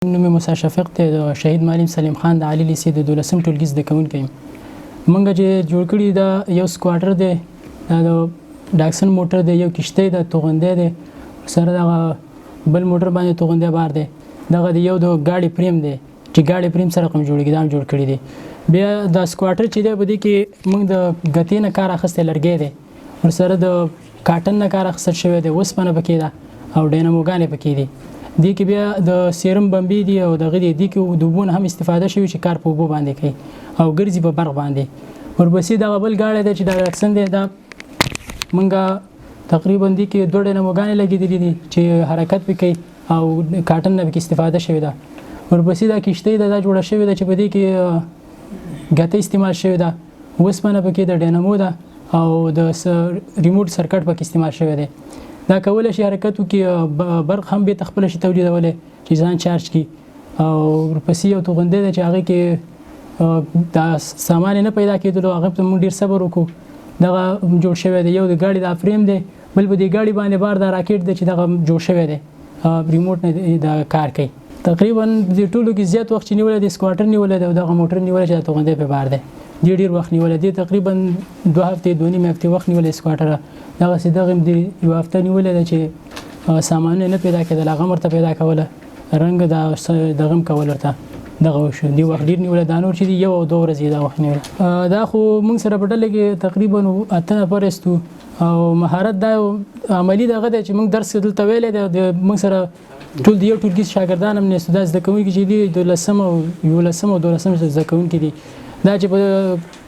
نوم مې موسی شفیق دی، د شهید معلم سلیم خان د عالي لیسې د 12 ټولګي زده کوونکی یم. موږ چې جوړ کړي دا یو سکواډر دی، دا د ډاکسن موټر دی، یو کشتۍ ده، توغندی دی، سره دغه بل موټر باندې توغندی بار دی. دغه د یو د ګاډي فریم دی چې ګاډي فریم سره کوم جوړیږي، دا هم جوړ کړي دي. بیا دا سکواټر چې دی په دې کې موږ د ګتې نه کار اخیستی، لرګی دی، ورسره د کاټن نه کار اخیستل شوی دی، وسپنه پکې ده او ډیناموګانې پکې دي. دې کې بیا د سیرم بمبې دي او دغه دي. دې کې د اوبو نه هم استفاده شوې چې کار په اوبو باندې کوي او ګرځي په برق باندې. ورپسې دغه بل ګاډی دی چې دا ډاکسن دی، دا موږ تقریبا دې کې دوه ډیناموګانې لګېدلې دي چې حرکت پې کوي او کاټن نه پکې استفاده شوې ده. ورپسې دا کښتۍ ده، دا جوړه شوې ده چې په دې کې ګته استعمال شوې ده، وسپنه پکې د ډینامو ده او د ریموټ سرکټ پکې استعمال شوی دی. دا کولی شي حرکت وکړي، برق هم بېرته خپله شي تولیدولی چې ځان چارج کړي. او ورپسې یو توغندی دی چې هغې کې دا سامان یې نه پیدا کېدلو، هغه ته موږ ډېر صبر وکړو، دغه جوړ شوی دی. یو د ګاډي دا فریم دی، بل په دې ګاډي باندې بار دا راکټ دی چې دغه جوړ شوی دی، ریموټ نه دا کار کوي. تقریبا دې ټولو کې زیات وخت چې نیولی دی سکواټر نیولی دی او دغه موټر نیولی چې دا توغندی پرې بار دی، دې ډېر وخت نیولی دی، تقریبا 2 هفتې 2.5 هفتې وخت نیولی سکواټر. دغسې دغه هم دې یوه هفته نیولې ده چې سامانونه نه پیدا کېدل، هغه هم ورته پیدا کوله، رنګ دا دغه هم کول ورته دغه وشو. دې وخت ډېر نیولی. دا نور چې دي 1 او 2 ورځې دا وخت نیولی. دا خو موږ سره په ډله کې تقریبا 8 نفر یاستو او مهارت دا عملي دغه دی چې موږ درس دلته ویلی دی، د موږ سره ټول د یو ټولګي شاګردان هم نیستو. دا زده کوونکي چې دي د لسم او یولسم او دولسم زده کوونکي دي. دا چې په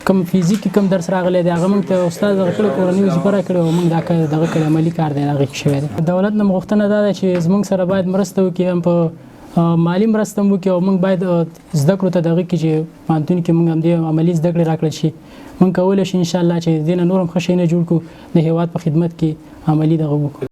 کوم فزیک کې کوم درس راغلی دی هغه موږ ته استاد دغه کړی، کورنۍ وظیفه راکړې او موږ دا دغه کړی، عملي کار دی هغه کې شوی دی. دولت نه غوښتنه دا ده چې زموږ سره باید مرسته وکړي، هم په مالي مرسته هم وکړي او موږ باید زده کړو ته دغه کې چې پوهنتون کې موږ همدې عملي زده کړې راکړل شي، موږ کولی شو انشاءالله چې دې نه نور هم ښه شیونه جوړ کړو، د هېواد په خدمت کې عملي دغه وکړو.